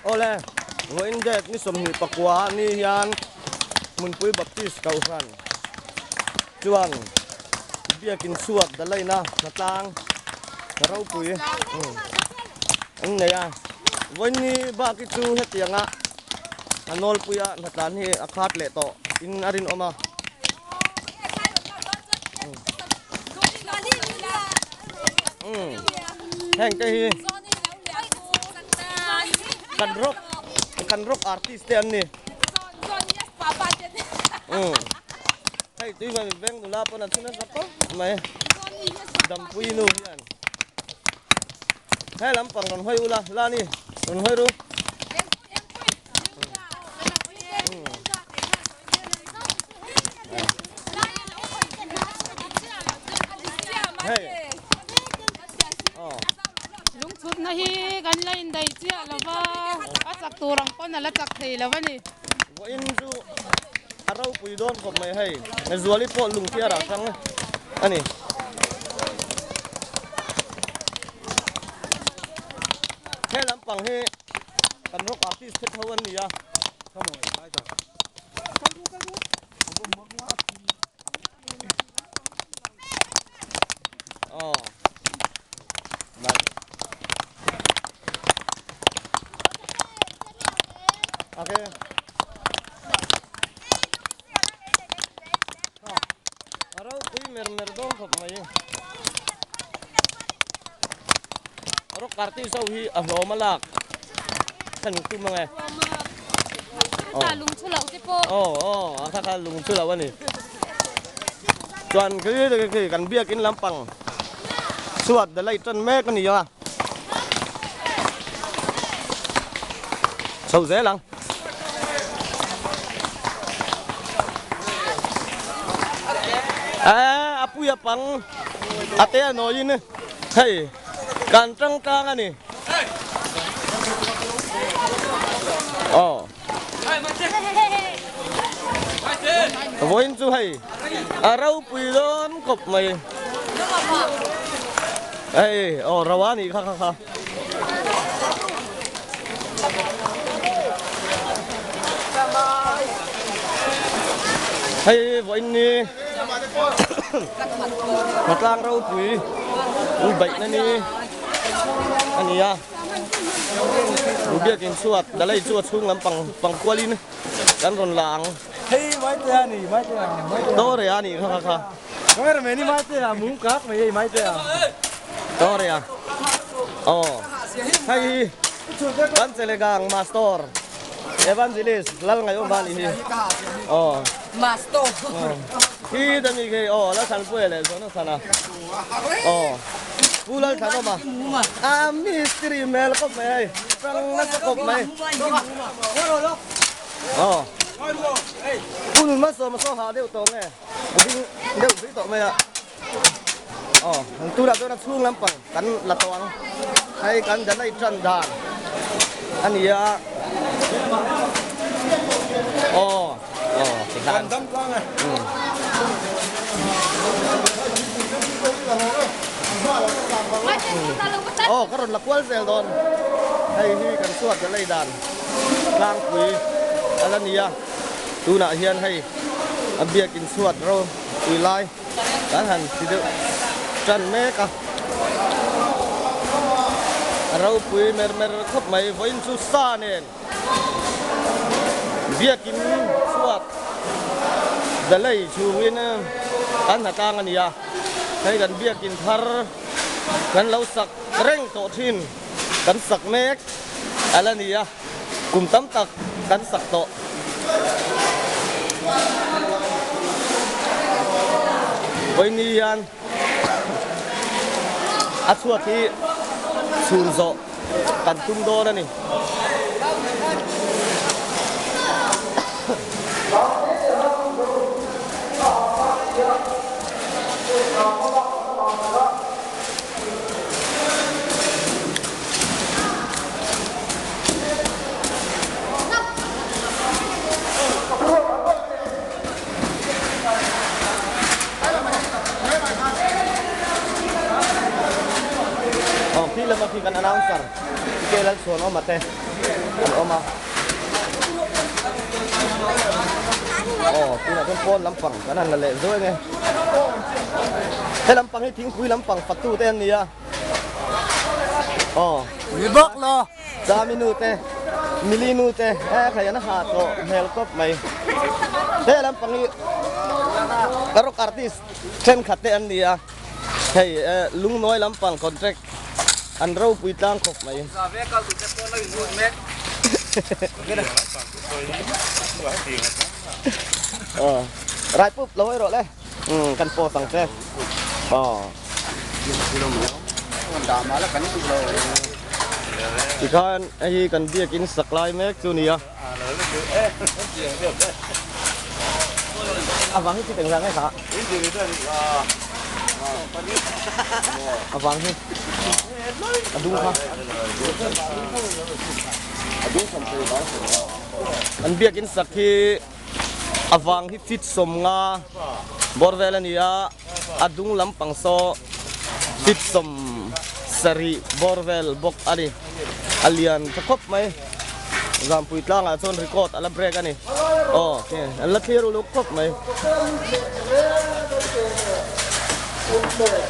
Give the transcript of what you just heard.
Awle, vawiin date ni 29 ni hian Hmunpui Baptist Kohhran chuan biakin chhuat dalaina hnatlang ropui an nei a. Vawiin ni bak hi chu hetianga a nawlpuia hnatlan hi a khat leh tawh in a rinawm a. Heng te hi kan rock kan rock artist te an ni. Hei tui mai veng nula pawn a thu nasa khawp mai Dampui nu hian he lampang rawn hawi ula la ni rawn hawi ru. Lungchhutna hi kan la indaih chiah lo va, a chak tur ang pawn a la chak thei lo a ni. Vawiin chu a ropui dawn khawp mai hei, Zuali pawh lungchhiar ah hrang a ni. He lampang hi kan rock artist te tho an ni a. Aw. Nai. Okay. A ropui mer mer dawn khawp mai. Rock artist ho hi a hlawm a lak khan tum ang e. Ta lung chu loh te pawh. Aw aw a kha kha lung chu loh a ni. Chuan khi khi kan biakin lampang chhuat the light tan mek a ni a. Chho zel ang. A puia pang a te a nawiin hei kan tang tlang a ni. Aw. Vawiin chu hei a ropui dawn khawp mai. Hei aw ro a nih kha kha kha. Hei vawiin ni Hmatlang ropui in baihna ni a ni a biakin chhuat dalai chu a chhung lampang pang kualin kan rawn la ang tawre a nih kha kha kha. Tawre a aw hei hi kan chelegang master evangelist lal ngaihawm a nih hi aw hi ta mi khi aw Lalthanpuia leh Jonathan-a aw Pu Lalthanawma a mistiri hmel khawp mai hei rang nasa khawp mai aw Pu Nunmasawma saw hah deuh tawh nge. A ding deuh zui tawh mai a aw an tunah chuan a chhung lampang kan la tawh ang hei kan danai tan dan a ni a aw aw tikhan aw ka rawn la kual zel dawn hei hi kan chhuat danai dan tlangpui a la ni a. Tunah hian hei a biakin chhuat ro pui lai kan han ti deuh tan mek a, a ropui mer mer khawp mai vawiin chu sa nen biakin chhuat dalei chhungin kan ha tlang a ni a, hei kan biakin thar kan lo sak reng tawh thin kan sak mek a la ni a. Kum tam tak kan sak tawh. Vawiini hian a chhuat hi chhun zawh kan tum dawn a ni. Aw khi lama khi kan announcer K Lalchhuanawma te. an awm a aw tunah chuan pawn lampang kan han la leh zuai nge he lampang hi thingpui lampang fatu te an ni a aw Ni bawk lo. Chami nu te Mili nu te e khai an ha tawh hmel kawp mai he lampang hi rock artist thenkhat te an ni a. Hei lungnawi lampang contract an ropui tlang khawp mai. Aw rai pup lo erawh le kan post ang che aw. Tikhan hei hi kan biakin sak lai mek chu nia. A vang hi chi teng zang nge kha? A vang hi a dung kha. An biakin sak hi a vang hi fit 50 bawr vel a ni a, a dung lampang saw fit 70 bawr vel bawk a ni. A lian tha khawp mai. Zampui tlangah chuan record a la break a ni. Aw an la thlir uluk khawp mai.